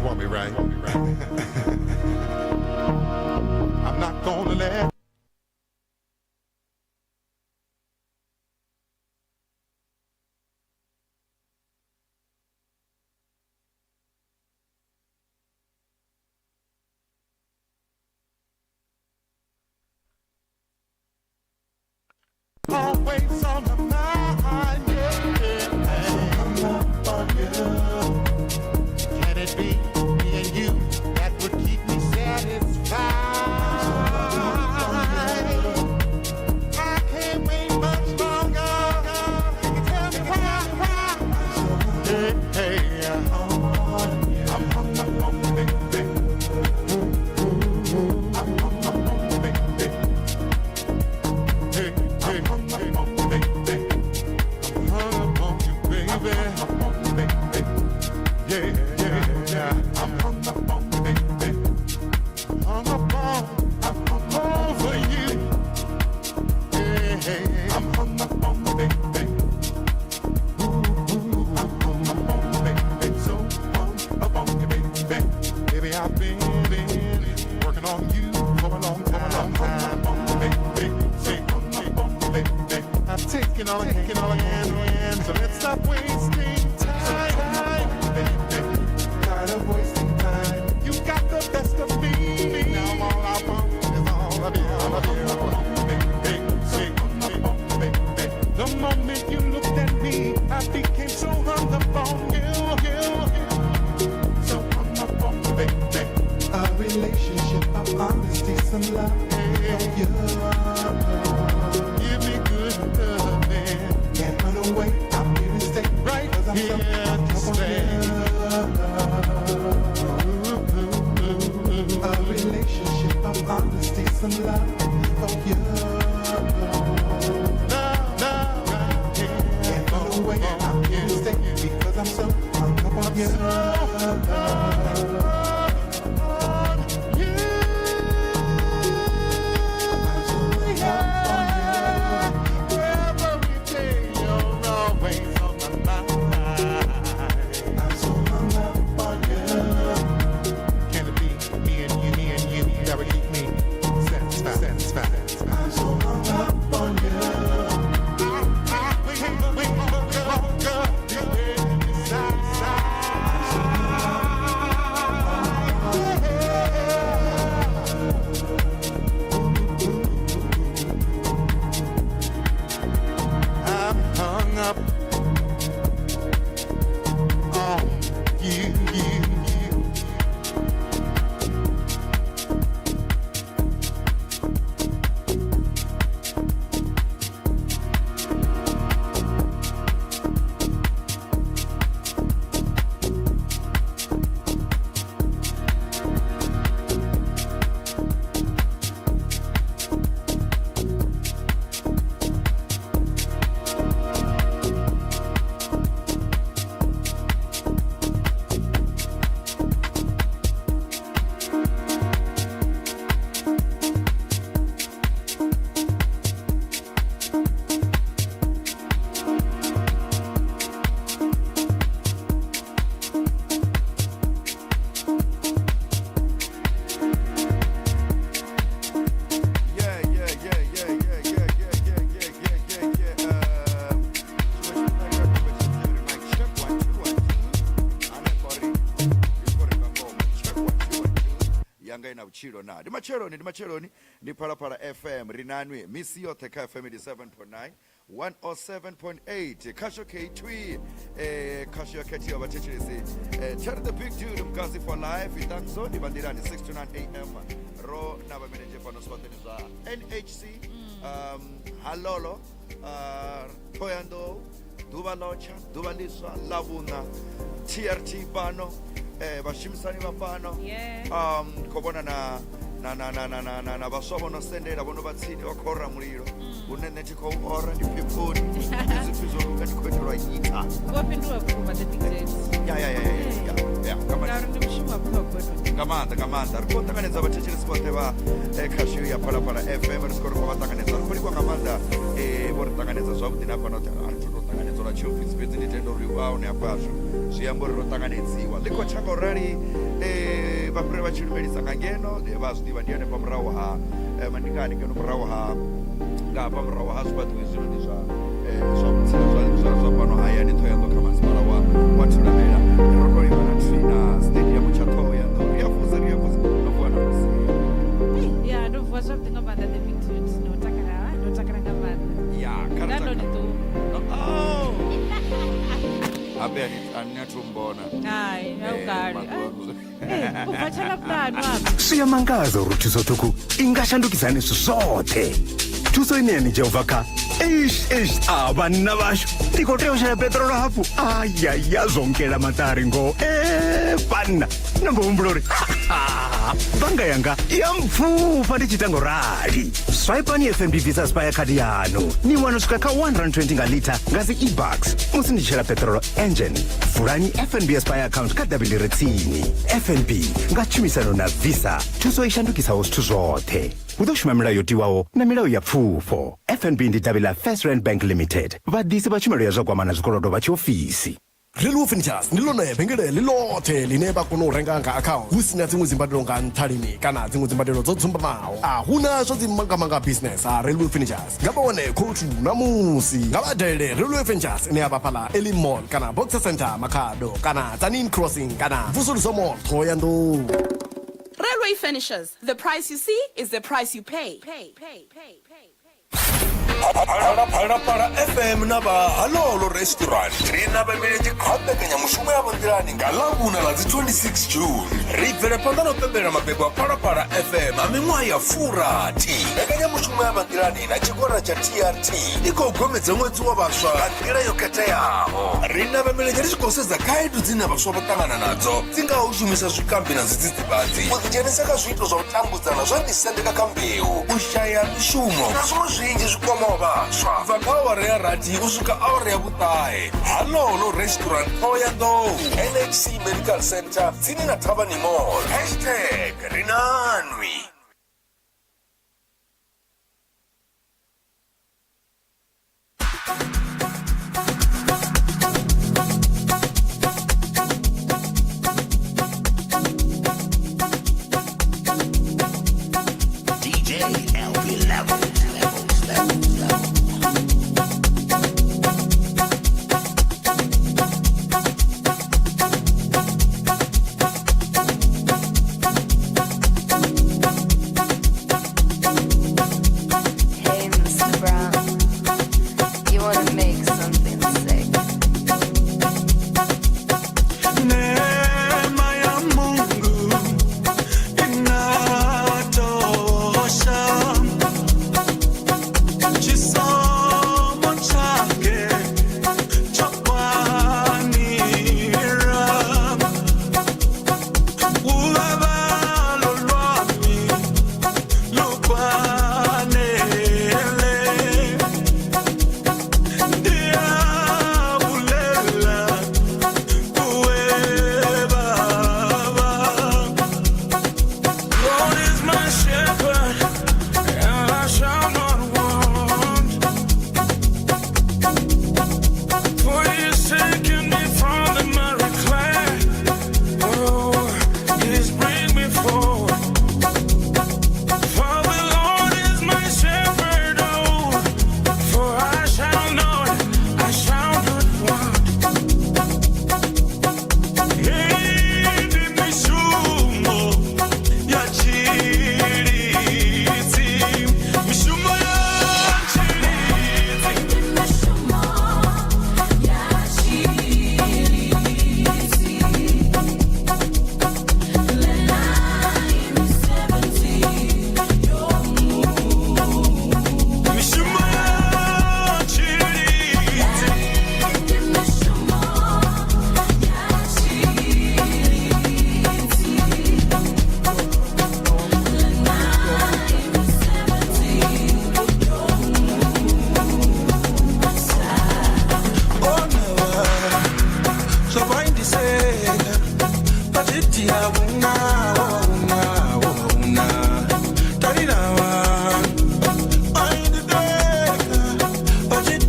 want me, right? I'm not gonna let always on my mind. Yeah. I'm up on you. Can it be me and you that would keep me satisfied? I can't wait much longer. Can you tell me why? Hey, hey, I'm hung up on you, baby. I'm hung up on you, baby. Hey, hey, I'm hung up on you, baby. I'm hung up on you, baby. I'm hung up on you, baby. Yeah, yeah, yeah. I'm hung up on you, baby. Hung up on, I'm hung up for you. Yeah, hey, I'm hung up on you, baby. Ooh, ooh, I'm hung up on you, baby. So hung up on you, baby. Baby, I've been working on you for a long time. I'm hung up on you, baby. So hung up on you, baby. I've taken all I can, all I can. So let's stop wasting time. Baby. Tired of wasting time. You got the best of me. Now all I want is all of you. All of you. Baby. So hung up on you, baby. The moment you looked at me, I became so hung up on you. You. So hung up on you, baby. A relationship of honesty, some love for you. Give me good loving. Can't run away, I'm here to stay. Right 'Cause I'm so here hung to up on stay. you. A relationship of honesty, some love for you. Love, love, right here. Can't run away, I'm here to stay. Because I'm so hung up on you. On you. I'm so hung up on you. Every day you're always on my mind. I'm so hung up on you. Can it be me and you, me and you, that would keep me satisfied, satisfied? I'm so hung up on you. I wait, wait, longer, decide. I'm so hung up. I'm hung up on you, you, you. Yeah. Tshiṅwe tshifhinga mic check 1 2 1 2 hanefha ri ndi khou ri nga ngomu check 1 2 1 2 yanga ina vhutshilo na ndi matsheloni, ndi matsheloni, ndi Phalaphala FM, ri nanwi misi yoṱhe kha FM 87.9, 107.8, khasho k3, khasho ya khethiwa vhathetshelesi, Terry the Big Dude Mgazi for life itanso ndi bandirani 6 to 9 am ro na vha milenzhe fhano zwifhaṱoni zwa NHC, halolo, Thohoyandou, ḓuvha lotsha, ḓuvha liswa ḽa vhuṋa, TRT fhano, vhashumisani vha fhano. Khou vhona na vhaswa vho no sendela, vho no vha tsini, vha khou ora mulilo hune nṋe thi khou ora, ndi phiphoni, ndi zwithu zwo luga, ndi khou itelwa ita. Vho fhindula vhukuma the big dads. Ya, nga Ngauri ndi mushumo wa vhuṱhogwa honoyu. Nga maanḓa, nga maanḓa. Ri khou ṱanganedza vhathetshelesi vhoṱhe vha khashu ya Phalaphala FM, ri siko ri khou vha ṱanganedza, ri khou livhuwa nga maanḓa, vho ri ṱanganedza zwavhuḓi na fhano a ri thu tou ṱanganedzwa lwa tshiofisi fhedzi ndi tenda uri u a hone hafha hashu zwi amba uri ro ṱanganedziwa ḽi khou tsha nga u rali um vha fhire vha tshi lumelisa nga ngeno vha zwi ḓivha ndi hanefha murahu ha mandikani ngeno murahu ha nga hafha murahu ha zwifhaṱo hezwinoni zwa zwa vhutsila zwa zwa zwa fhano hayani Ṱhohoyanḓou kha masipala wa wa Thulamela ro to livhana thwi na stadium tsha Ṱhohoyanḓou ri a vusa ri a vusa ndo vuwa na musi. Ya ndo vuwa zwavhuḓi nga maanḓa the big dude ndo takala ndo takala nga maanḓa. Ya kha ri Nga ndo ni ṱuwa. Oh! Habe a ni athu mbona. Hai, a u Eh, kale. maḓuvha Eh, u bva tsha ḽavhuṱanu afha. Zwi a mangadza uri thuso ṱhukhu i nga shandukisa hani zwithu zwoṱhe. Thuso ine ya ni dzhia u bva kha eish eish a vhanna vhashu ndi khou tea u shela peṱirolo hafhu ayaya zwo nkela maṱari ngoho e vhanna na mbo humbula uri bannga yanga ya mpfufha ndi tshi ita ngo rali. Swipani FNB Visa Aspire khadi yanu ni wana u swika kha 120 nga ḽitha nga dzi e-bucks musi ni tshi shela peṱirolo engine. Vulani FNB Aspire account kha davhi ḽi re tsini. FNB nga tshumisano na Visa, thuso i shandukisaho zwithu zwoṱhe. Hu ḓo shuma milayo yo tiwaho na milayo ya pfufho. FNB ndi davhi ḽa First Rand Bank Limited, vhaḓisi vha tshumelo ya zwa gwama na zwikolodo vha tshiofisi. Railway Furnitures ndi ḽone vhengele ḽi ḽoṱhe ḽine vha kona u renga nga account hu si na dziṅwe dzimbadelo nga nṱha lini kana dziṅwe dzimbadelo dzo dzumbamaho. A hu na zwa dzimangamanga business ha Railway Furnitures. Nga vha wane khoutu ṋamusi. Nga vha dalele Railway Furnitures ine ya vha fhaḽa Elim Mall kana Boxer Centre Makhado kana Tzaneen Crossing kana Vusuluso Mall Thohoyandou. Railway Furnitures, the price you see is the price you pay. pay, pay, pay, pay. Phalaphala FM na vha Halolo Restaurant ri na vhamilenzhe kha mbekanyamushumo ya vho nḓilani nga ḽavhuna ḽa dzi 26 June. Ri bvela phanḓa na u pembelela mabebo a Phalaphala FM a miṅwaha ya furathi. Mbekanyamushumo ya vha nḓilani na tshigwada tsha TRT i khou gomedza ṅwedzi wa vhaswa nga nḓila yo khetheaho. Ri na vhamilenzhe ri tshi khou sedza khaedu dzine vhaswa vha ṱangana nadzo dzi ngaho u shumisa zwikambi na zwidzidzivhadzi, u ḓidzhenisa kha zwiito zwa u tambudzana zwa ḓisendeka kha mbeu, u shaya mishumo na zwiṅwe zwinzhi zwi kwamaho vhaswa. Bva kha awara ya rathi u swika awara ya vhuṱahe Halolo Restaurant Thohoyandou, NHC Medical Center tsini na Thavhani Mall. Hashtag ri nanwi. DJ LV level, level, level, level. Hey, Mr. Brown, you wanna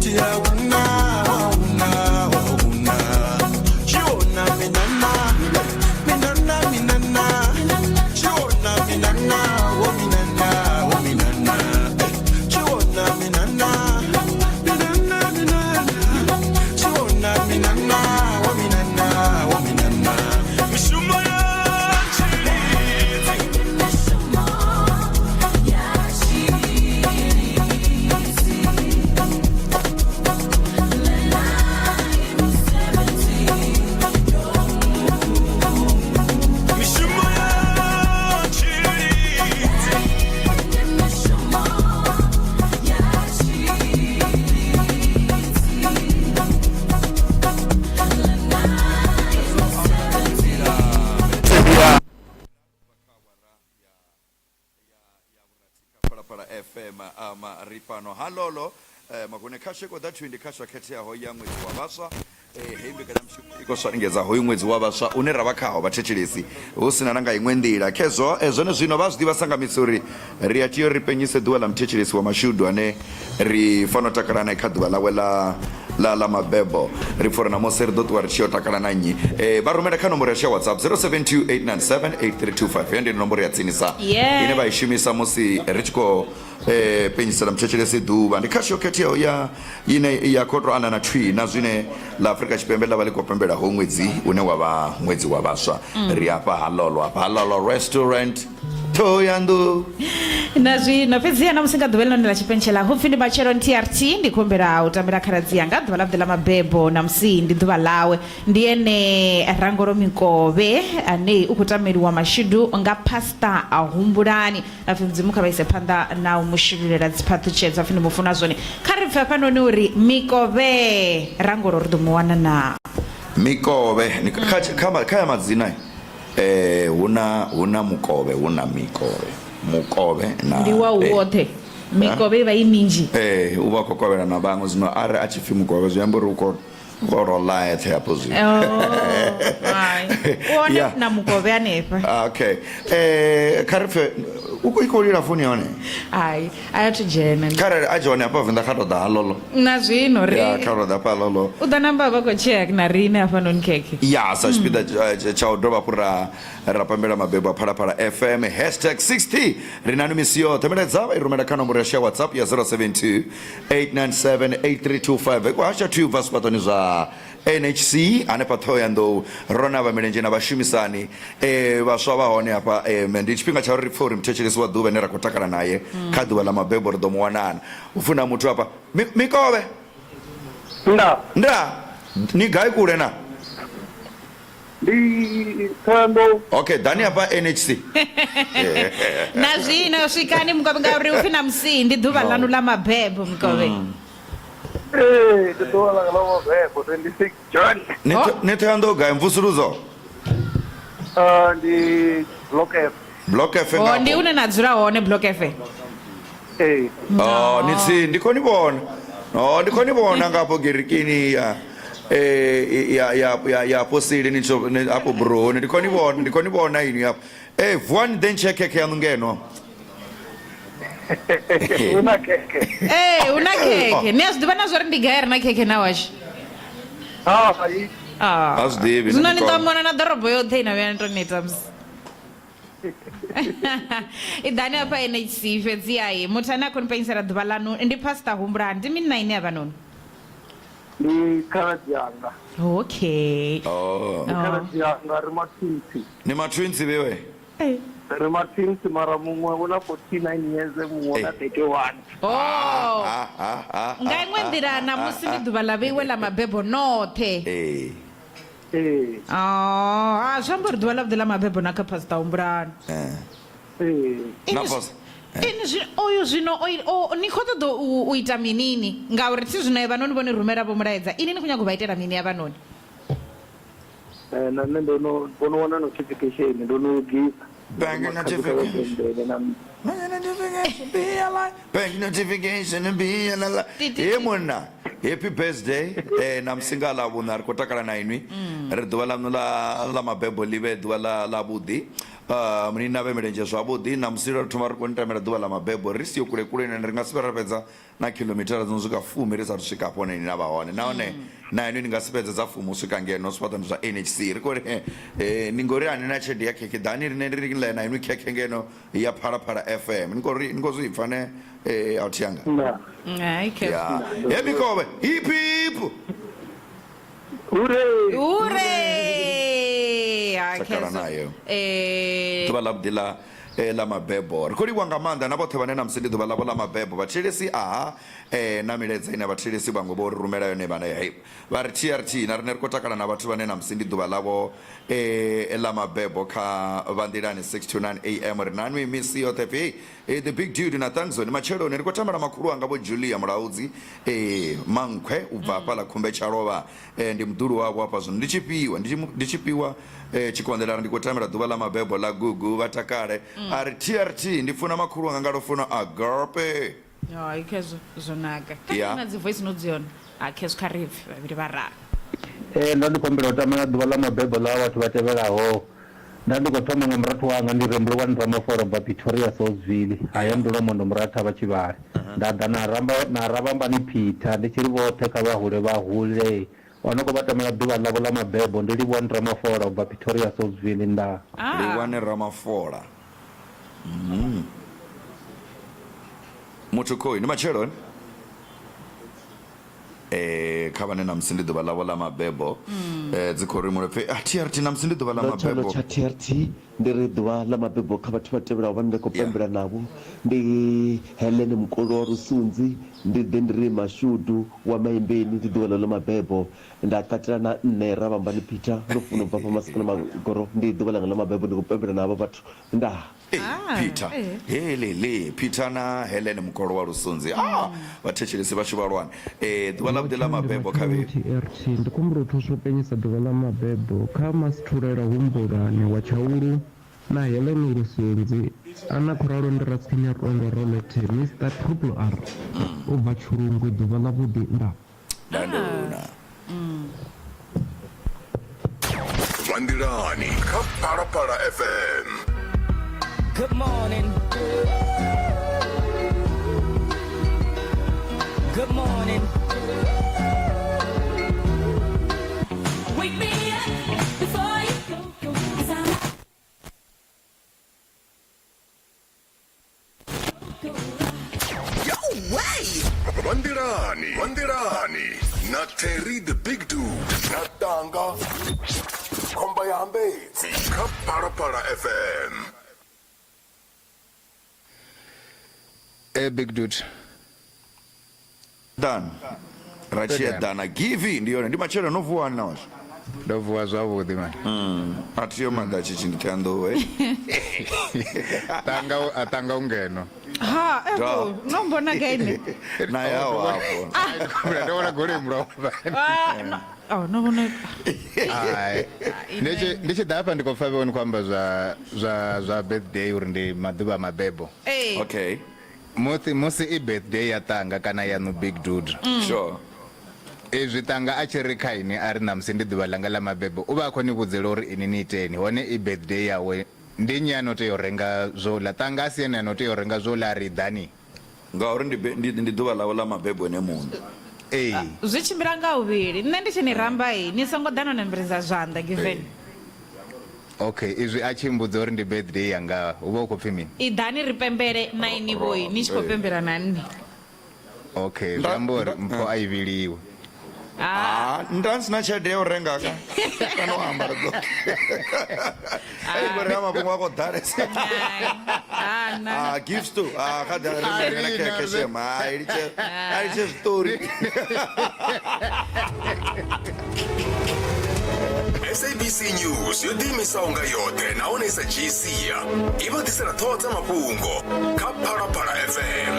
Uthi awuna, awuna, awuna. Chiona minana, minana, minana. Chiona minana, oh minana, oh minana. Chiona minana, minana, minana. Chiona minana, oh minana, oh minana. Mishumo ya Mishumo ya phalaphala fm ama ri fhano halolo makone khasho ikoḓa thwi ndi khasho khetheaho ya ṅwedzi wa vhaswa. Heyi mbekanyamushumo i khou swalingedza hoyu ṅwedzi wa vhaswa une ra vha khaho vhathetshelesi hu sina na nga iṅwe nḓila khezwo. Zwone zwino vha zwi ḓivha sa nga misi uri ri a tea uri ri penyise ḓuvha ḽa muthetshelesi wa mashudu ane ri fanela u takala nae kha ḓuvha ḽawe ḽa ḽa ḽa mabebo. Ri pfa uri namusi ri ḓo ṱuwa ri tshi yo takala na nnyi. Vha rumela kha nomboro yashu ya WhatsApp 0728978325, heyo ndi nomboro ya tsinisa ine vha i shumisa musi ri tshi khou penyisela muthetshelesi ḓuvha. Ndi khasho yo khetheaho ya ine ya khou tou anana thwi na zwine ḽa Afrika Tshipembe ḽa vha ḽi khou pembela ho ṅwedzi une wa vha ṅwedzi wa vhaswa. Ri afha Halolo, afha Halolo restaurant Thohoyandou. Na zwino fhedziha na musi nga ḓuvha ḽine ḽa tshipentshela hu pfi ndi matsheloni TRT, ndi khou humbela u tambela khaladzi yanga ḓuvha ḽavhuḓi ḽa mabebo na musi ndi ḓuvha ḽawe. Ndi ene Rangolo Mikovhe ane u khou tameliwa mashudu nga Pastor Humbulani. Apfi Mudzimu kha vha ise phanḓa na u mu shululela dziphaṱhutshedzo, apfi ndi mu funa zwone. Kha ri pfe hafhanoni uri Mikovhe Rangolo ri ḓo mu wana naa. Mikovhe kha kha kha ya madzina hu na hu na mukovhe hu na mikovhe mukovhe na Ndi wau woṱhe. Mikovhe i vha i minzhi. Ee, u vha khou kovhela na vhaṅwe zwino arali a tshi pfi mukovhe zwi amba uri u khou u khou ḽa eṱhe hafho zwino. Oh, hai. U hone Yeah. na mukovhe hanefha. Ah, okay. Kha ri pfe u khou i khou lila founu ya hone. Hai, a ya thu dzhena. Kharali a dzhone hafha Venḓa kha tou ḓa halolo. Na zwino ri Ya kha tou ḓa hafha halolo. u ḓo namba vha khou tshea na riṋe hafhanoni khekhe. Ya sa tshipiḓa tsha u dovha hafhu ra ra pambela mabebo a Phalaphala FM hashtag 60 ri nanu misi yoṱhe. Milaedza vha i rumela kha nomboro yashu ya WhatsApp ya 072 897 8325. I khou hasha thwi u bva zwifhaṱoni zwa NHC hanefha Ṱhohoyanḓou. Ro navha milenzhe na vhashumisani vhaswa vha hone hafha. Ndi tshifhinga tsha uri ri pfe uri muthetshelesi wa ḓuvha ane ra khou takala naye kha ḓuvha ḽa mabebo ri ḓo mu wanana. Hu pfi hu na muthu hafha. Mikovhe. Nda. Nda. Ni gai kule na? Ndi Thohoyandou. Okay, ḓani hafha NHC. Na zwino swikani Mukovhe ngauri upfi na musi ndi ḓuvha ḽanu ḽa mabebo Mukovhe. Ee, ndi ḓuvha ḽanga ḽa mabebo 26 June. Ni ni Thohoyandou gai mvusuludzo? Ndi Block F. Block F Oh, nga ndi afho. hune na dzula hone Block F. Ee. Oh, ni tsini ndi khou ni vhona. Oh, ndi khou ni vhona nga afho gerekeni ya ya ya ya ya afho seli ni tsho afho burohoni ndi khou ni vhona, ndi khou ni vhona inwi afho. Vuwani ḓe ntshe khekhe yaṋu ngeno. Hu na khekhe. Ee, hu na khekhe. Ni a zwi ḓivha na zwori ndi gai ri na khekhe na washu? Hai. Ah. A zwi ḓivhi. Zwino ni ḓo mona na ḓorobo yoṱhe ina vhuya ni to neta musi. I ḓani hafha NHC fhedzi ai muthu ane a khou ni penyisela ḓuvha ḽanu ndi Pastor Humbulani. Ndi mini na ini havhanoni? Ndi khaladzi yanga. Okay. Oh. Ndi khaladzi yanga, ri matwinsi. Ni matwinsi vhewe? Ri matwinsi mara muṅwe u na 49 years muṅwe u na 31. Oh. Nga iṅwe nḓila ṋamusi ndi ḓuvha ḽa vheiwe ḽa mabebo noṱhe. Ee. Ee. Oh, ah, zwi amba uri ḓuvha ḽavhuḓi ḽa mabebo na kha Pastor Humbulani. Ee. Na Pastor. Ini zwino oyu zwino o ni khou ṱoḓa u ita minini ngauri thi zwino evhanoni vho ni rumela vho mulaedza ini ni khou nyaga u vha itela mini avhanoni? Na nṋe ndo no ndo no wana notification ndo no lugisa. Bank notification. Na Bank notification be la. He munna, happy birthday. Na musi nga ḽa vhuṋa ri khou takala na inwi. Ri ḓuvha ḽaṋu ḽa ḽa mabebo ḽi vhe ḓuvha ḽa ḽa vhuḓi. Ni navhe milenzhe zwavhuḓi na musi ro thoma ri khou ni tamela ḓuvha ḽa mabebo ri siho kule kule ri nga si vhe ra fhedza na khilomithara dzi no swika fumi ri sathu swika hafho hune ni na vha hone nahone na inwi ni nga si fhedze dza fumi u swika ngeno zwifhaṱoni zwa nhc ri khou ri eh, ni ngori a ni na tshelede ya khekhe ḓani rine ri ḽe na inwi khekhe ngeno ya phalaphala fm ni khou ri ni khou zwi pfa ne eh, authi yanga Hai, khezwo. ya he mikovhe hip hip Hooray! Hooray! Hai, Takala khezwo. nayo. Eh, ḓuvha ḽavhuḓi ḽa eh, ḽa mabebo ri khou livhuwa nga maanḓa na vhoṱhe vhane na musi ndi ḓuvha ḽavho ḽa mabebo vhathetshelesi aha eh, na milaedza ine vhathetshelesi vhaṅwe vho ri rumela yone vhane hei vha ri trt na riṋe ri khou takala na vhathu vhane na musi ndi ḓuvha ḽavho eh, ḽa mabebo kha vhanḓilani 6 to 9 am ri nanwi misi yoṱhe pfi hey, the big dude na thankzoni matsheloni ri khou tambela makhulu anga vho julia mulaudzi eh, mankhwe u bva hafhaḽa khumbe tshalovha eh, ndi muḓulu wavho hafha zwino ndi tshifhiwa ndi tshi- ndi tshifhiwa eh, tshikonḓelano ndi khou tambela ḓuvha ḽa mabebo ḽa gugu vha takale a ri trt ndi funa makhulu anga nga lufuno agape Hai, khezwo zwo naka. Kha Ya. na dzi voice notes yone. Ha khezwo kha ri pfe vhavhili vhararu. Ee, nda ndi khou humbela u tamela ḓuvha ḽa mabebo ḽa vhathu vha tevhelaho. Nda ndi khou thoma nga murathu wanga ndi Rembuluwani Ramafora ubva Pretoria Saulsville, haya ndi Lwamondo Muratha vha Tshivhale. Nda ḓa na ramba na Ravhambani Peter ndi tshi ri vhoṱhe kha vha hule vha hule. O no khou vha tamela ḓuvha ḽavho ḽa mabebo ndi Livhuwani Ramafola ubva Pretoria Saulsville. Ndaa. Livhuwani Ramafola. Mm. Muthu khoi ndi matsheloni eh kha vhane namusi ndi ḓuvha ḽavho ḽa mabebo eh dzi khou ri pfi ah TRT namusi ndi ḓuvha ḽa Ndo tshalo mabebo tsha TRT ndi ri ḓuvha ḽa mabebo kha vhathu vha tevhelaho vhane nda khou pembela navho ndi Helen Mukolo wa Lusunzi, ndi ḓe ndi ri Mashudu wa Maimbeni ndi ḓuvha ḽawe ḽa mabebo, nda katela na nṋe Ravhambani Peter Lufuno ubva fha Masikela Magoro ndi ḓuvha ḽanga ḽa mabebo ndi khou pembela na havha vhathu ndaa. Ee, Peter helele Peter na Helen Mukolo wa Lusunzi ah vhathetshelesi vhashu vhahulwane eh ḓuvha ḽa vhuḓi ḽa mabebo kha vhe TRT ndi khou humbela u thusa u penyisa ḓuvha ḽa mabebo kha Masithulela Humbulani wa Tshaulu na Helen Lusunzi a na khou ralo ndi Ratsinya Rondo Rolethe Mister Triple R u bva Tshulungwe ḓuvha ḽa vhuḓi nda. Danduna. Vha nḓilani kha Phalaphala FM. Good morning. Good morning. Wake me up before you go, go, 'cause I'm Vha nḓilani, vha nḓilani na Terry the Big Dude na Tanga Khomba ya Hambedzi kha Phalaphala FM. Eh big dude. Dan. Ra tshi eḓana givi ndi yone ndi matshelo no vuwa na washu. Ndo vuwa zwavhuḓi man. A thi yo maḓa tshitshi ndi thanḓou eh. Tanga a tanga u ngeno. Ha, ego, no mbona gaini. Na yawo hapo. Ndo vhona goloi mulovha. Ah, no, oh, no vhona. Hai. Ndi tshi ndi tshi ḓa hafha ndi khou pfa vhe ni khou amba zwa zwa zwa birthday uri ndi maḓuvha a mabebo. Ee. Okay. Musi musi i birthday ya Tanga kana yaṋu big dude. Sure. Izwi Tanga a tshi ri kha ini a ri ṋamusi ndi ḓuvha ḽanga ḽa mabebo u vha a khou ni vhudzela uri ini ni iteni hone i birthday yawe ndi nnyi a no tea u renga zwo ḽa Tanga a si ene a no tea u renga zwo ḽa a ri iḓani. Ngauri ndi ndi ndi ḓuvha ḽawe ḽa mabebo ene muṋe. Ee. Zwi tshimbila nga huvhili. Nṋe ndi tshi ni ramba i ni songo ḓa no nembeledza zwanḓa given. Okay, izwi a tshi mmbudza uri ndi birthday yanga hu vha hu khou pfi mini? Iḓani ri pembele na ini vhoi ni tshi khou pembela na nṋe. Okay, zwi amba uri mpho a i vhiliwe. Ah, nda sina tshelede ya u renga ka kana u ambara ḓo. Ai ngori ha mafhungo a khou ḓalesa. Ah, gifts to. Ah, kha ḓa ri rengela khekhe shem. Ah, litshe a litshe zwiṱori. SABC News yo ḓiimisaho nga yoṱhe nahone i sa dzhii sia i vha ḓisela ṱhoho dza mafhungo kha Phalaphala FM.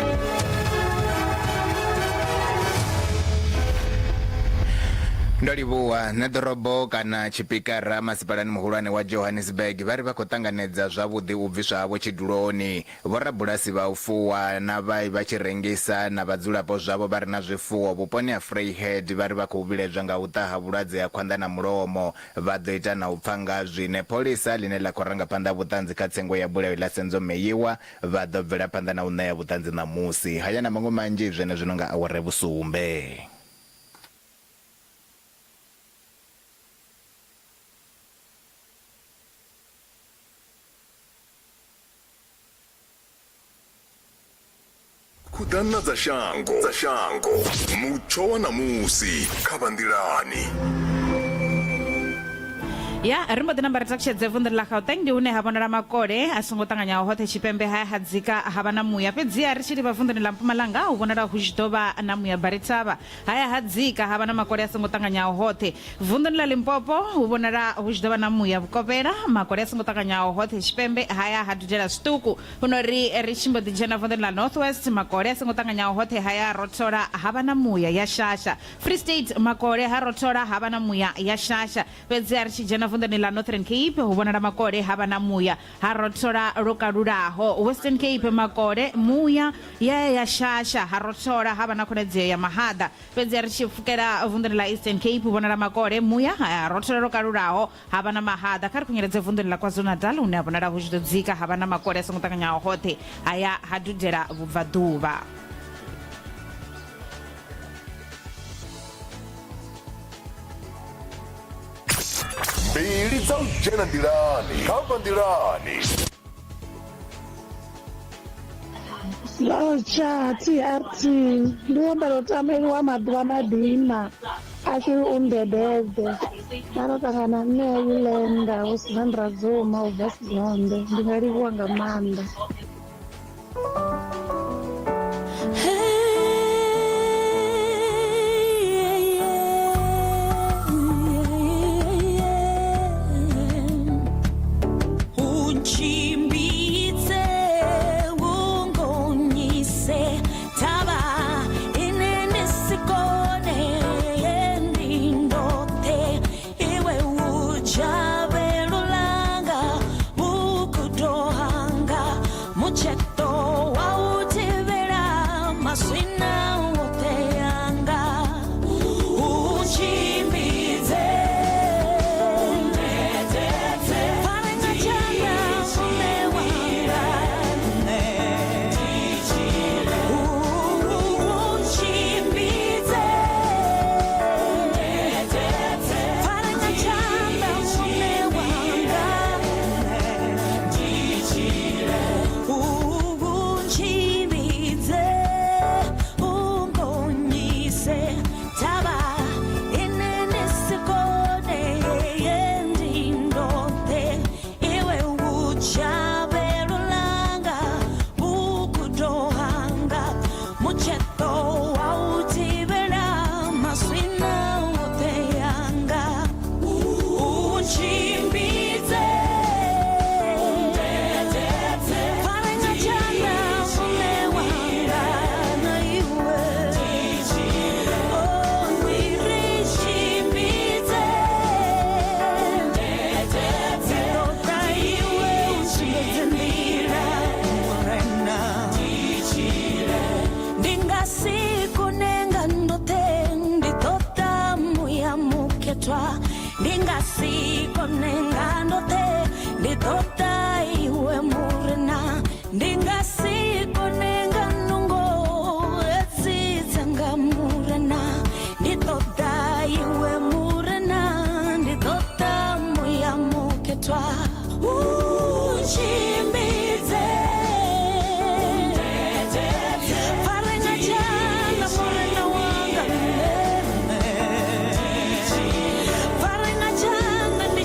Ndo livhuwa. Nṋe ḓorobo kana tshipikara masipalani muhulwane wa Johannesburg vha ri vha khou ṱanganedza zwavhuḓi u bviswa havho tshiduloni. Vhorabulasi vha u fuwa na vha vha tshi rengisa na vhadzulapo zwavho vha re na zwifuwo vhuponi ha Vryheid vha ri vha khou vhiledzwa nga u ṱaha vhulwadze ha khwanḓa na mulomo. Vha ḓo ita na u pfa nga zwine pholisa ḽine ḽa khou ranga phanḓa vhuṱanzi kha tsengo ya bulayo ḽa Senzo Meyiwa vha ḓo bvela phanḓa na u ṋea vhuṱanzi ṋamusi. Haya na maṅwe manzhi zwenezwino nga awara ya vhusumbe. Khuḓana dza shango dza shango mutsho wa ṋamusi kha vha nḓilani. Ya ri mbo ḓi namba ri takutshedze vunḓu ḽa Gauteng ndi hune ha vhonala makole a songo ṱanganyaho hoṱhe tshipembe ha ha dzika ha vha na muya fhedziha ri tshi livha vunḓuni ḽa Mpumalanga hu vhonala hu tshi ḓo vha na muya Barithavha Haya ha dzika ha vha na makole a songo ṱanganyaho hoṱhe. Vunḓuni ḽa Limpopo hu vhonala hu tshi ḓo vha na muya vhukovhela, makole a songo ṱanganyaho hoṱhe tshipembe, haya ha dudela zwiṱuku. Huno ri ri tshi mbo ḓi dzhena vunḓuni ḽa North West, makole a songo ṱanganyaho hoṱhe haya ha rothola ha vha na muya ya shasha. Free State, makole ha rothola ha vha na muya ya shasha. Fhedzi a ri tshi dzhena vunḓuni ḽa Northern Cape hu vhonala makole ha vha na muya ha rothola lwo kalulaho. Western Cape, makole, muya, ya ya ya shasha, ha rothola ha vha na khonadzeo ya mahaḓa. Fhedzi a ri tshi pfukela vunḓuni ḽa Eastern Cape, hu vhonala makole, muya, ha rothola lwo kalulaho, ha vha na mahaḓa. Kha ri khunyeledze vunḓuni ḽa KwaZulu-Natal hune ha vhonala hu tshi ḓo dzika ha vha na makole a songo ṱanganyaho hoṱhe, ha ya ha dudela vhubvaḓuvha. Mbili dza u dzhena nḓilani kha vha nḓilani. Lotsha TRT ndi humbela u tambeliwa maḓuvha madina a tshi u ndededze nda to ṱangana nṋe ya Ulenda hu Sandra Zuma u bva Sizonde ndi nga livhuwa nga maanḓa. Untshimbidze ungonyise thavha ine ndi si kone ndi ndoṱhe iwe u dzhavhelo ḽanga vhukudo hanga mutsheṱo wa u thivhela maswina oṱhe anga u tshimbidze Fare nga tshanḓa muṋe wanga U tshimbidze Fare nga tshanḓa muṋe wanga Untshimbidze ungonyise thavha ine ndi si kone ndi ndoṱhe iwe u dzhavhelo ḽanga vhukudo hanga mutsheṱo wa u thivhela maswina oṱhe anga untshimbidze Fare nga tshanḓa muṋe wanga na iwe Oh, ndi ri tshimbidze Ndi ṱoḓa iwe u sumbedze nḓila Murena Ndi nga si kone nga ndoṱhe ndi ṱoḓa muya mukhethwa Ndi nga si kone nga ndoṱhe ndi ṱoḓa iwe Murena Ndi nga si kone nga nungo hedzi dzanga Murena Ndi ṱoḓa iwe Murena ndi ṱoḓa muya mukhethwa U tshimbidze Fare nga tshanḓa Murena wanga Fare nga tshanḓa ndi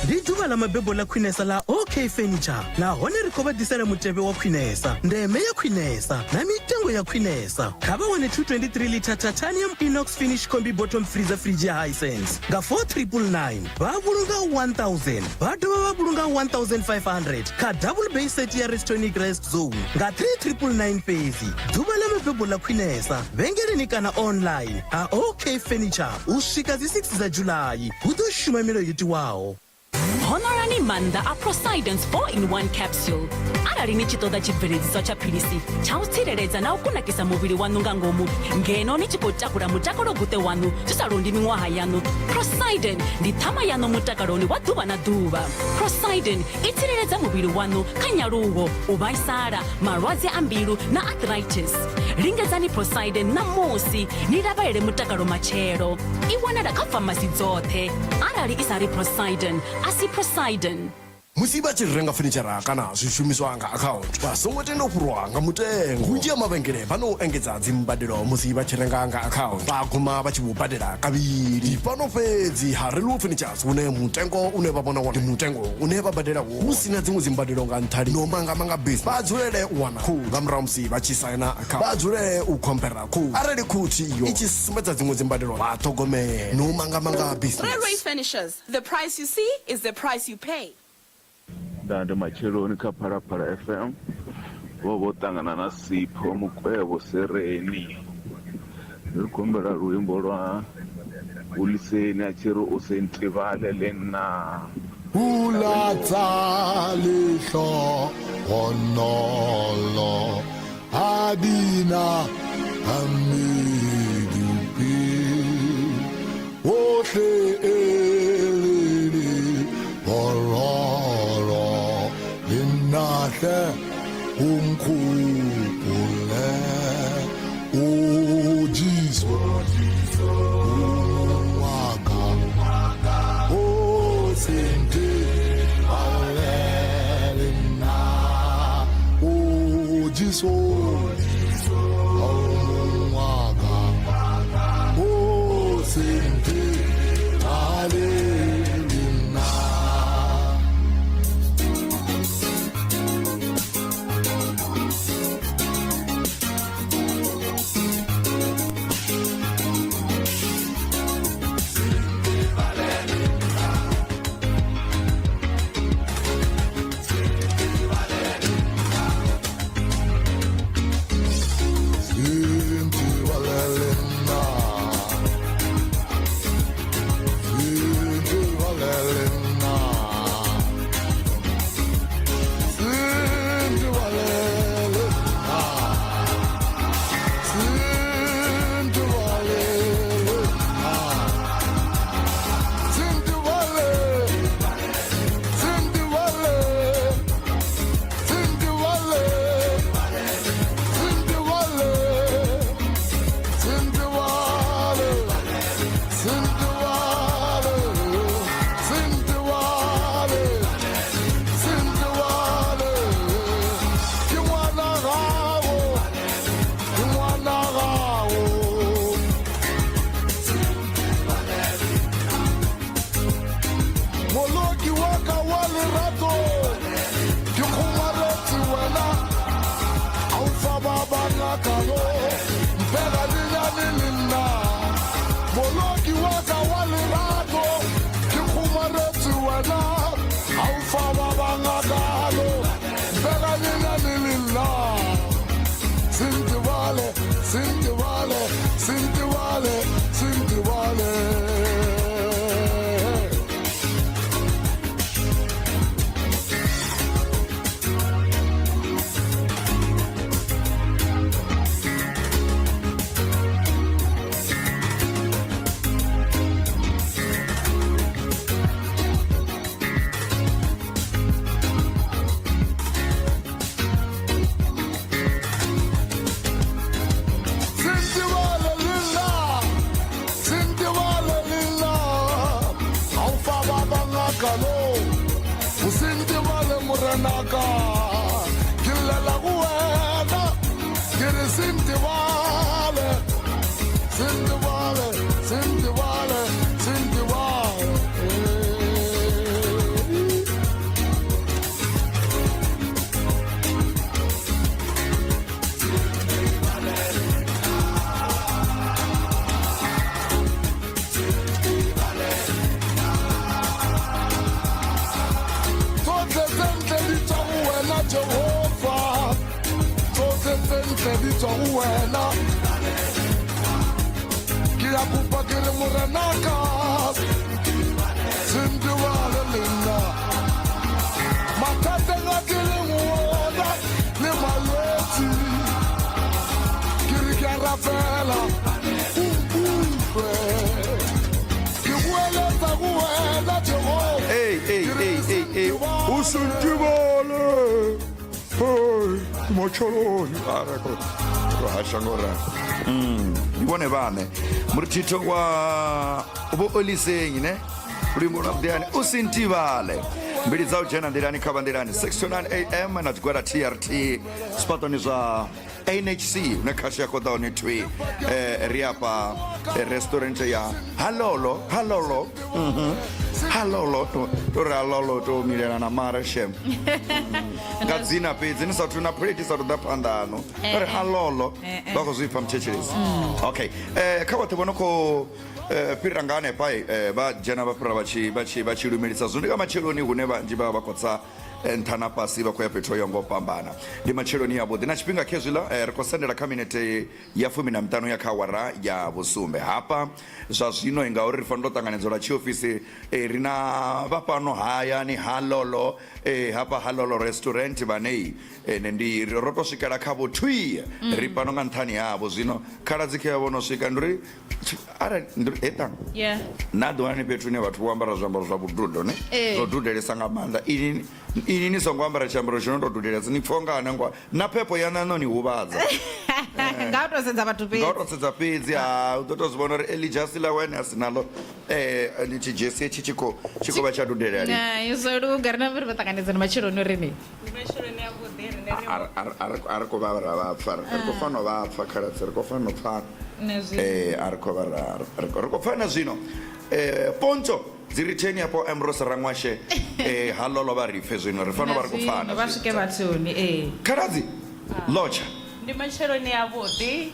Ndi ḓuvha ḽa mabebo ḽa khwinesa ḽa OK Furniture nahone ri khou vha ḓisela mutevhe wa khwinesa, ndeme ya khwinesa na mitengo ya khwinesa. Kha vha wane 223 litha titanium inox finish combi bottom freezer fridge ya Hisense nga 4999 vha vhulunga 1000 vha dovha vha vhulunga 1500 kha double bay set ya Restonic Rest Zone nga 3999 fhedzi. Ḓuvha ḽa mabebo ḽa khwinesa vhengeleni kana online ha OK Furniture u swika dzi 6 dza July hu ḓo shuma milayo yo tiwaho. Honorani maanḓa a Prosidence 4-in-1 capsule. Arali ni tshi ṱoḓa tshibveledziswa tsha philisi tsha u tsireledza na u kunakisa muvhili waṋu nga ngomu ngeno ni tshi khou takula mutakalo guṱe waṋu zwi sa londi miṅwaha yaṋu, Prosiden ndi ṱhama yaṋu mutakaloni wa ḓuvha na ḓuvha. Prosiden i tsireledza muvhili waṋu kha nyaluwo, u vhaisala, malwadze a mbilu na arthritis. Lingedzani Prosiden ṋamusi ni lavhalele mutakalo matshelo. I wanala kha famasi dzoṱhe. Arali i sa ri Prosiden, a si Prosiden. Musi vha tshi renga fenitshara kana zwishumiswa nga akhaunthu, vha songo tenda u fhurwa nga mutengo. Vhunzhi ha mavhengele vha no engedza dzimbadelo musi vha tshi renga nga akhaunthu, vha guma vha tshi vho badela kavhili. Ndi fhano fhedzi ha Railway Furnitures hune mutengo une vha vhona wone ndi mutengo une vha badela wone, hu si na dziṅwe dzimbadelo nga nṱha lini. No manga-manga bisi vha dzulele u wana quote nga murahu musi vha tshi saina akhaunthu, vha dzulele u khompera quote. Arali quote iyo i tshi sumbedza dziṅwe dzimbadelo, vha ṱhogomele. No manga-manga business. Railway Furnishers, the price you see is the price you pay. Nda ndi matsheloni kha Phalaphala FM vho vho ṱangana na Sipho Mukwevho Sereni ri khou humbela luimbo lwa Huliseni a tshi ri u se ntivhale le nna. Pula tsa lehlohonolo ha di na medupe ohle e le bororo le nnahle o nkgopole o Jesu wa ka o se ntebale le nna o Jesu wa ka o se ntebale le nna. Moloki wa ka wa lerato ke kgomaretse wena a o fa ba bangakalo mpela lenyane le nna moloki wa ka wa lerato ke kgomaretse wena a o fa ba bangakalo mpela lenyane le nna sentebale sentebale sentebale sentebale. Sentebale le nna, sentebale le nna, ha o fa ba bangakalo, o sentebale morenaka, ke llela go wena, ke re sentebale, sentebale, sentebale, sentebale. tswa go wena ke ya kopa ke re morenaka se ntebale le nna mathateng a ke leng ona le malwetsi ke re ke a rapela o nkutlwe ke boeletsa go wena jehova Ei, ei, ei, ei, ei. O se ntebale. Hey, matsheloni. A re khou ro hasha ngo ralo. Ndi vhone vhaṋe muthitho wa vho oliseng ne luimbo lwa vhuḓiani u si ntivhale mbili dza u dzhena nḓilani kha vha nḓilani 6 to 9 am na tshigwada trt zwifhaṱoni zwa nhc hune khasho ya khou ḓa hone thwi ri afha restaurant ya halolo halolo halolo to to ri halolo to milela na mara shem nga dzina fhedzi ni sathu na phulethi sathu ḓa phanḓa ano ri halolo vha khou zwi pfa muthetshelesi okay kha vhoṱhe vho no khou fhirira nga hanefha vha dzhena vha fhirira vha tshi vha tshi vha tshi lumelisa zwino ndi nga matsheloni hune vhanzhi vha vha vha khou tsa nṱha na fhasi vha khou ya fhethu ho yaho nga u fhambana ndi matsheloni avhuḓi na tshifhinga khezwiḽa ri khou sendela kha minete ya 15 ya kha awara ya vhusumbe hafha zwa zwino ngauri ri fanela u ṱanganedzwa lwa tshiofisi ri na vha fhano hayani halolo hafha halolo restaurant vhanei ene ndi ro to swikela kha vho thwi ri fhano nga nṱhani havho zwino khaladzi khea vho no swika ndi uri arali ndi uri heṱang yeah na ḓi wana ni fhethu hune vhathu vho ambara zwiambaro zwa vhududo ne Ee. zwo dudelesa nga maanḓa ini ini ni songo ambara tshiambaro tshino to dudelesa ni pfha unga hanengwa na phepho ya ṋaṋo ni huvhadza nga u tou sedza vhathu nga u fhedzi to sedza fhedzi ha u ḓo to zwi vhona uri eli dzhasi ḽawe ene a si naḽo um tshi dzhesi hetshi tshi khou tshi khou vha tsha dudela lini Hai, zwo luga ri na ri vha ṱanganedza na matsheloni uri ni Ndi matsheloni avhuḓi rine ri a ri khou vha ra vha pfa ri khou fanela u vha pfa khaladzi ri khou fanela u pfana Na zwino. A ri khou vha ra ri khou pfana zwino pontsho dzi ritheni hafho Ambrose Rangwashe halolo vha ri pfe zwino ri fanela u vha ri khou pfana vha zwino. swike vhathuni ee Khaladzi lotsha Ndi matsheloni avhuḓi.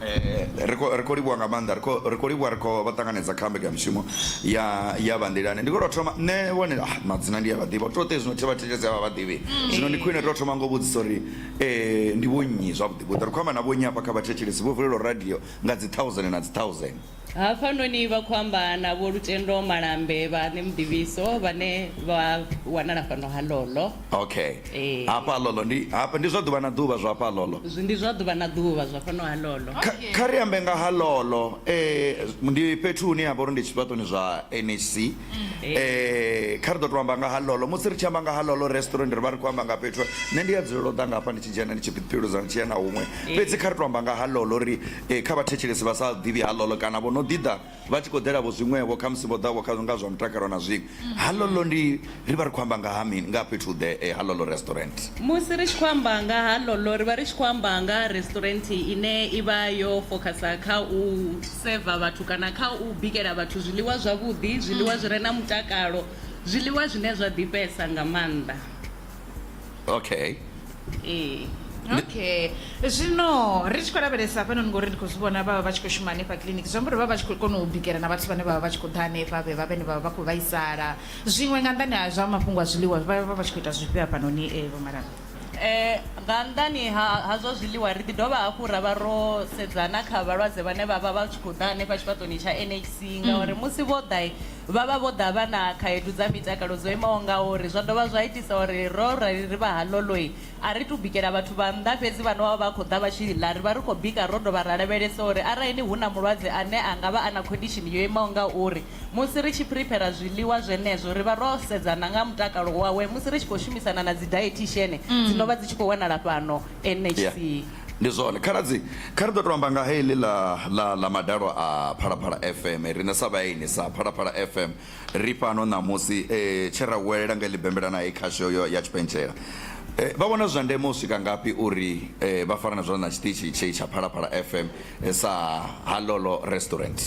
Ri khou ri khou livhuwa nga maanḓa ri khou ri khou livhuwa ri khou vha ṱanganedza kha mbekanyamushumo ya ya vha nḓilani ndi khou tou thoma nṋe vhone madzina ndi a vha ḓivha to te zwino thi vha thetshelesi a vha vha ḓivhi zwino ndi khwine to thoma ngo vhudzisa uri ndi vho nnyi zwavhuḓi vhuḓi ri khou amba na vho nnyi hafha kha vhathetshelesi vho vulelwa radio nga dzi thousand na dzi thousand Hafhanoni vha khou amba na Vho Lutendo Malambe vha Ṋemuḓivhiso vhane vha wanala fhano ha Lolo. Okay. Ee. Hafha Lolo ndi hafha ndi zwa ḓuvha na ḓuvha zwa hafha Lolo. Zwi ndi zwa ḓuvha na ḓuvha zwa fhano ha Lolo. Kha ri ambe nga ha Lolo ndi fhethu hune ha vha uri ndi tshifhaṱoni zwa NHC. Kha ri ḓo tou amba nga ha Lolo musi ri tshi amba nga ha Lolo restaurant ri vha ri khou amba nga fhethu nṋe ndi a dzulela u ḓa nga hafha ndi tshi dzhena ndi tshi philudza ndi tshi ya na huṅwe fhedzi kha ri tou amba nga ha Lolo uri kha vhathetshelesi vha sa ḓivhi ha Lolo kana vho no ḓi ḓa vha tshi khou ḓela vho zwiṅwevho khamusi vho ḓa vho kha nga zwa mutakalo na zwiṅwe ha Lolo ndi ri vha ri khou amba nga ha mini nga fhethu ḓe ha Lolo restaurant. Musi ri tshi khou amba nga ha Lolo ri vha ri tshi khou amba nga ha restaurant ine i vha yo fokhasa kha u seva vhathu kana kha u bikela vhathu zwiḽiwa zwavhuḓi, zwiḽiwa zwi re na mutakalo, zwiḽiwa zwine zwa ḓifhesa nga maanḓa. Okay. Ee. Okay zwino ri tshi khou lavhelesa hafhanoni ngori ndi khou zwi vhona vha vha vha tshi khou shuma hanefha kiḽiniki zwi amba uri vha vha tshi khou kona u bikela na vhathu vhane vha vha vha tshi khou ḓa hanefha vhe vha vhene vha vha vha khou vhaisala zwiṅwe nga nnḓani ha zwa mafhungo a zwiḽiwa vha vha vha tshi khou ita zwifhio hafhanoni Vho Malambe? Nga nnḓani ha ha zwa zwiḽiwa ri ḓi dovha hafhu ra vha ro sedza na kha vhalwadze vhane vha vha vha tshi khou ḓa hanefha tshifhaṱoni tsha NHC ngauri musi vho ḓa vha vha vho ḓa vha na khaedu dza mitakalo dzo imaho ngauri zwa dovha zwa itisa uri ro rali ri vha ha Loloi a ri tu bikela vhathu vha nnḓa fhedzi vha no vha vha khou ḓa vha tshi ḽa ri vha ri khou bika ro dovha ra lavhelesa uri arali hu na mulwadze ane a nga vha a na condition yo imaho nga uri musi ri tshi prepare zwiḽiwa zwenezwo ri vha ro sedza na nga mutakalo wawe musi ri tshi khou shumisana na dzi dietitian dzi no vha dzi tshi khou wanala fhano NHC. Ndi zwone khaladzi kha ri ḓo tou amba nga heḽi ḽa ḽa ḽa madalo a Phalaphala FM riṋe sa vhaeni sa Phalaphala FM ri fhano ṋamusi tshe ra huwelela nga heḽi bembela na heyi khasho yo ya tshipentshela vha vhona zwi zwa ndeme u swika ngafhi uri vha farane zwone na tshiṱitshi tshei tsha Phalaphala FM sa Halolo Restaurant?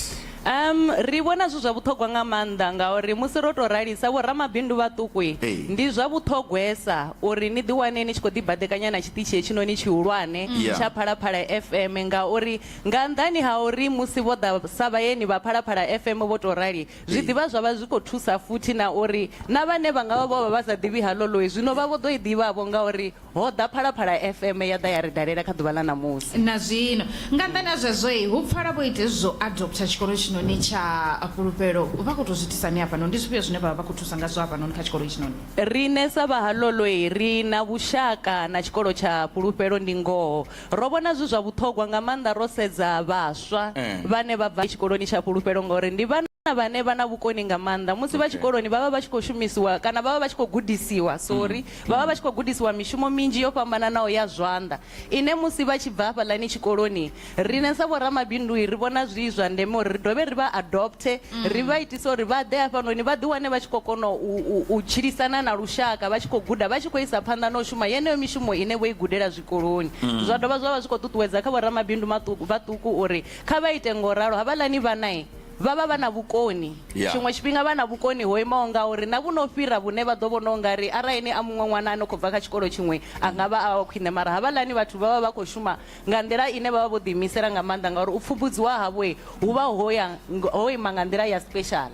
Ri vhona zwi zwa vhuṱhogwa nga maanḓa ngauri musi ro tou rali sa vhoramabindu vhaṱuku ndi zwa vhuṱhogwesa uri ni ḓiwane ni tshi khou ḓibaḓekanya na tshiṱitshi hetshinoni tshihulwane tsha Phalaphala FM ngauri nga nnḓani ha uri musi vho ḓa sa vhaeni vha Phalaphala FM vho tou rali zwi ḓivha zwa vha zwi khou thusa futhi na uri na vhane vha nga vha vho vha vha sa ḓivhi Haloloi zwino vha vho ḓo i ḓivha-vho ngauri Ho ḓa Phalaphala FM ya ḓa ya ri dalela kha ḓuvha ḽa ṋamusi. Na zwino, nga nnḓani ha zwezwo, hu pfala vho ita hezwi zwa u adoptha tshikolo tshinoni tsha Fhulufhelo. Vha khou tou zwi itisani hafhanoni? Ndi zwifhio zwine vha vha vha khou thusa ngazwo hafhanoni kha tshikolo itshinoni? Riṋe sa vha ha Loloi ri na vhushaka na tshikolo tsha Fhulufhelo ndi ngoho. Ro vhona zwi zwa vhuṱhogwa nga maanḓa ro sedza vhaswa vhane vha bva tshikoloni tsha Fhulufhelo ngauri ndi vhana vhane vha na vhukoni nga maanḓa. Musi vha tshikoloni vha vha vha tshi khou shumisiwa kana vha vha vha tshi khou gudisiwa, sorry, vha vha vha tshi khou gudisiwa mishumo minzhi yo fhambananaho ya zwanḓa ine musi vha tshi bva hafhaḽani tshikoloni riṋe sa vhoramabindu ri vhona zwi zwa ndeme uri ri dovhe ri vha adopte, ri vha itise uri vha ḓe hafhanoni vha ḓiwane vha tshi khou kona u tshilisana na lushaka, vha tshi khou guda, vha tshi khou isa phanḓa na u shuma yeneyo mishumo ine vho i gudela zwikoloni. Zwa dovha zwa vha zwi khou ṱuṱuwedza kha vhoramabindu vhaṱuku uri kha vha ite ngo ralo, havhaḽani vhana vha vha vha na vhukoni. Tshiṅwe tshifhinga vha na vhukoni ho imaho nga uri na vhu no fhira vhune vha ḓo vhona u nga ri arali ni a muṅwe ṅwana a no khou bva kha tshikolo tshiṅwe a nga vha a wa khwine, mara havhaḽani vhathu vha vha vha khou shuma nga nḓila ine vha vha vho ḓiimisela nga maanḓa ngauri u pfumbudziwa havho hu vha ho ya ho ima nga nḓila ya special.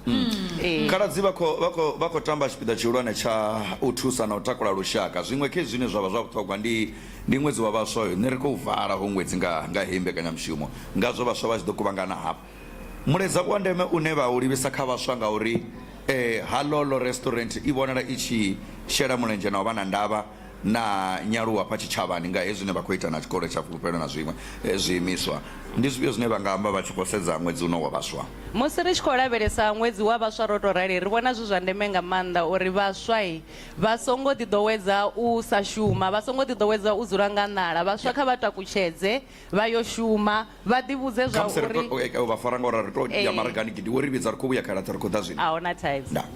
Ee. Khaladzi vha khou vha khou vha khou tamba tshipiḓa tshihulwane tsha u thusa na u takula lushaka. Zwiṅwe khe zwine zwa vha zwa vhuṱhogwa ndi ndi ṅwedzi wa vhaswa hoyu. Nṋe ri khou vala ho ṅwedzi nga nga heyi mbekanyamushumo. Ngazwo vhaswa vha tshi ḓo kuvhangana hafha. Mulaedza wa ndeme une vha u livhisa kha vhaswa ngauri Halolo Restaurant i vhonala i tshi shela mulenzhe na u vha na ndavha na nyaluwo hafha tshitshavhani nga hezwi zwine vha khou ita na tshikolo tsha Fulufhelo na zwiṅwe zwiimiswa. Ndi zwifhio zwine vha nga amba vha tshi khou sedza ṅwedzi uno wa vhaswa? Musi ri tshi khou lavhelesa ṅwedzi wa vhaswa ro tou rali, ri vhona zwi zwa ndeme nga maanḓa uri vhaswa vha songo ḓiḓowedza u sa shuma, vha songo ḓiḓowedza u dzula nga ṋala. Vhaswa kha vha takutshedze vha yo shuma, vha ḓivhudze zwa Khamusi ri uri to vha fara ngauri ri to ya maragani gidi wo ri vhidza ri khou vhuya khaladzi ri khou ḓa zwino. A huna thaidzo. Ndaa.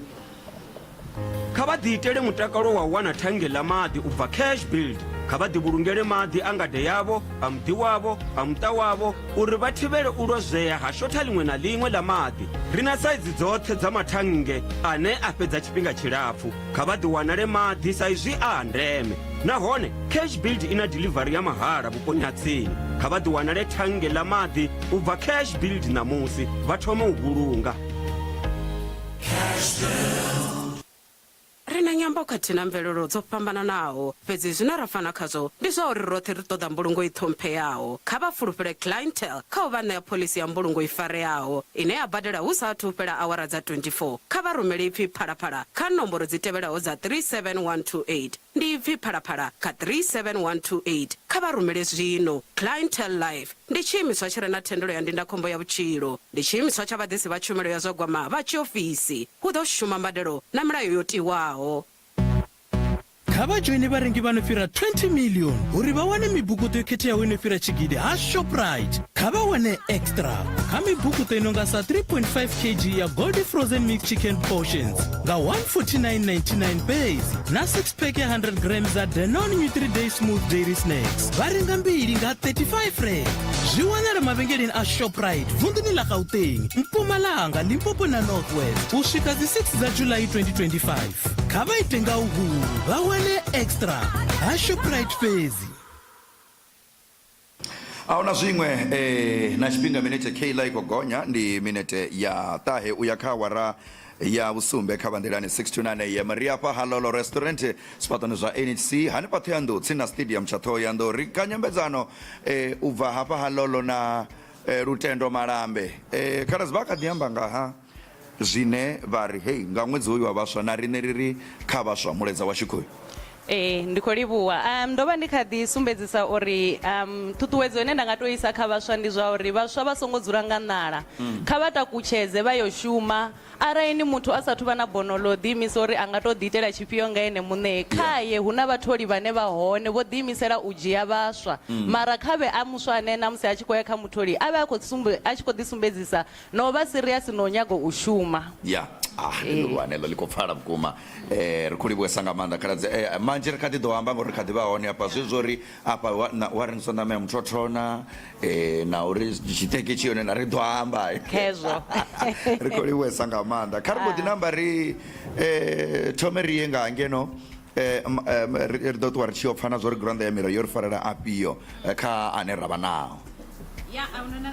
Kha vha ḓiitele mutakalo wa u wana thannge ḽa maḓi u bva Cash Build. Kha vha ḓivhulungele maḓi a ngade yavho, a muḓi wavho, a muṱa wavho uri vha thivhele u lozwea ha shotha ḽiṅwe na ḽiṅwe ḽa maḓi. Ri na saizi dzoṱhe dza mathannge ane a fhedza tshifhinga tshilapfu. Kha vha ḓiwanele maḓi sa izwi a a ndeme. Nahone Cash Build i na diḽivari ya mahala vhuponi ha tsini. Kha vha ḓiwanele thannge ḽa maḓi u bva Cash Build ṋamusi vha thome u vhulunga. Ri na nyambo khathihi na mvelelo dzo fhambananaho, fhedzi zwine ra fana khazwo ndi zwa uri roṱhe ri ṱoḓa mbulungo i ṱhompheaho. Kha vha fulufhele Clientele kha u vha ṋea phoḽisi ya mbulungo i fareaho, ine ya badela hu sa athu u fhela awara dza 24. Kha vha rumele ipfi Phalaphala kha nomboro dzi tevhelaho dza 37128. Ndi ipfi Phalaphala kha 37128. Kha vha rumele zwino. Clientele Life ndi tshiimiswa tshi re na thendelo ya ndindakhombo ya vhutshilo. Ndi tshiimiswa tsha vhaḓisi vha tshumelo ya zwa gwama vha tshiofisi. Hu ḓo shuma mbadelo na milayo yo tiwaho. Kha vha dzhoine vharengi vha no fhira 20 million uri vha wane mibukuṱo yo khetheaho i no fhira tshigidi ha Shoprite. Kha vha wane extra kha mibukuṱo i no nga sa 3.5 kg ya Goldie Frozen Mixed Chicken Portions nga 149.99 fhedzi na 6 pack ya 100 grams dza Danone Nutri-Day Smooth Dairy Snacks vha renga mbili nga 35 rand. Zwi wanala mavhengeleni a Shoprite vunḓuni ḽa Gauteng, Mpumalanga, Limpopo na North West u swika dzi 6 dza July 2025. Kha vha ite nga uhulu vha wane extra ha Shoprite fhedzi. A huna zwiṅwe eh, na tshifhinga minete Kayla i khou gonya ndi minete ya ṱahe u ya kha awara ya vhusumbe kha vhanḓilani 6 to 9 am. Ri afha Halolo Restaurant zwifhaṱoni zwa NHC hanefha Ṱhohoyanḓou tsini na stadium tsha Ṱhohoyanḓou. Ri kha nyambedzano eh, u bva hafha Halolo na eh, Lutendo Malambe. Eh, khaladzi vha kha ḓi amba nga ha zwine vha ri hei nga ṅwedzi hoyu wa vhaswa na riṋe ri ri kha vhaswa mulaedza washu khoyu. Ee, ndi khou livhuwa. Um, ndo vha ndi kha ḓi sumbedzisa uri um, ṱhuṱhuwedzo ine nda nga tou isa kha vhaswa ndi zwa uri vhaswa vha songo dzula nga ṋala. Kha vha takutshedze vha yo shuma. Arali ni muthu a sathu vha na bono ḽo ḓiimisa uri a nga tou ḓiitela tshifhio nga ene muṋe, khaye hu na vhatholi vhane vha hone vho ḓiimisela u dzhia vhaswa. Mara kha vhe a muswa ane na musi a tshi khou ya kha mutholi a vhe a khou sumbe, a tshi khou ḓisumbedzisa na u vha serious na u nyaga u shuma. Ya, ah, ndi ḽihulwane ḽo ḽi khou pfala vhukuma. Eh, ri khou livhuwesa nga maanḓa khaladzi. Eh, manzhi ri kha ḓi ḓo amba ngori ri kha ḓi vha hone hafha. Zwezwi zwo ri afha wa, na, wa rengiswa ṋama ya muthothona eh, na uri tshiṱeke tshi yone na ri ḓo amba. Khezwo. Ri khou livhuwesa nga maanḓa. Kha ri mbo ḓi namba ri eh, thome ri ye nga ngeno eh, m- em, ri ri ḓo ṱuwa ri tshi yo pfa na zwo ri gurannḓa ya mirayo yo ri farela afhio eh, kha ane ra vha nao. Ya, a huna na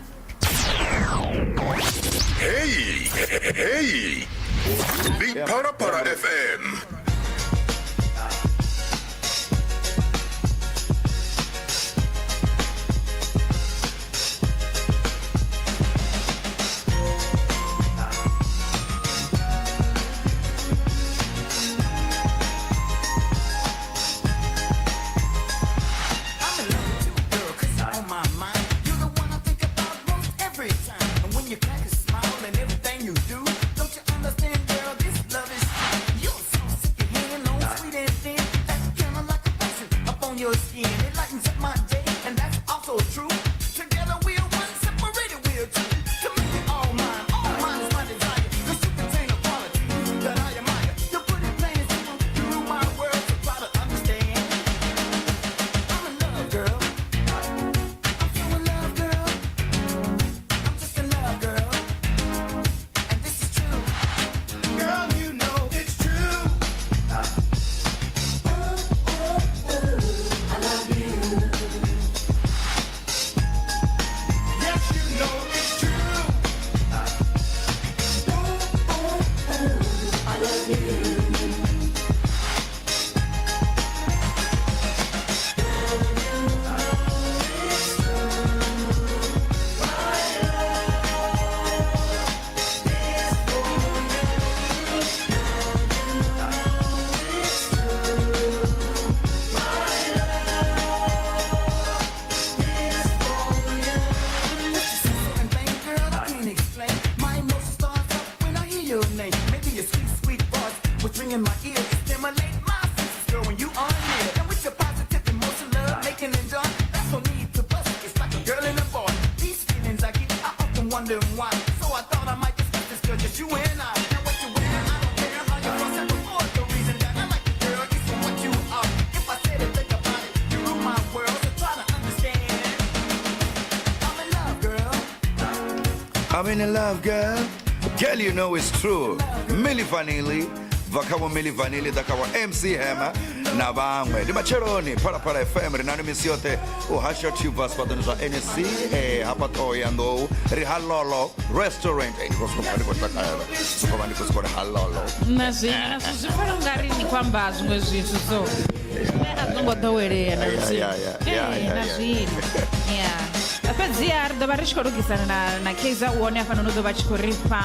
Hey, hey. Ndi Phalaphala FM. Whispering in my ear, it stimulate my senses, girl, when you are near. And with your positive emotion, love making and done. That's no need to bust. It's like a girl and a boy. These feelings I get, I often wonder why. So I thought I might discuss this, girl, just you and I. Now what you wear, I don't care how you fuss and before. The reason that I like you, girl, is for what you are. If I said it, think about it. You rule my world, so try to understand. I'm in love, girl. I'm in love, girl. Girl, you know it's true. Milli Vanilli, bva kha vho Milli Vanilli ḓa kha vho MC Hammer na vhaṅwe. Ndi matsheloni Phalaphala FM ri nani misi yoṱhe u hasha tubva zwifhaṱoni zwa NSC hafha Ṱhohoyanḓou ri ha Lolo restaurant. Ndi khou sokou pfa ndi khou takalela sokou vha ndi khou sokou ri ha Lolo. Na zwino na zwi pfala ungari ni khou amba zwiṅwe zwithu so zwine a zwo ngo ḓowelea na Yeah, zwino. yeah, yeah, yeah, yeah, Na yeah. zwino ya fhedziha ri ḓo vha ri tshi khou lugisana na, na kaizer u hone hafhanoni u ḓo vha tshi khou ri fha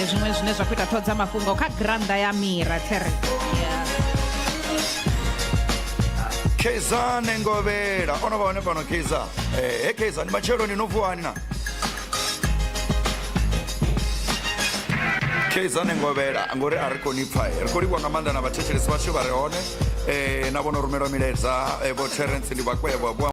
zwiṅwe zwine zwa khou ita ṱhoho dza mafhungo kha granda ya mira there yeah. Kaizer Nengovhela o no vha hone fhano Kaizer. He Kaizer ndi matsheloni no vuwa hani na? Kaizer Nengovhela ngori a ri koni pfa ri khou livhuwa nga maanḓa na vhathetshelesi vhashu vha re hone na vho no rumelwa milaedza vho Terence ndi vhakwevho vho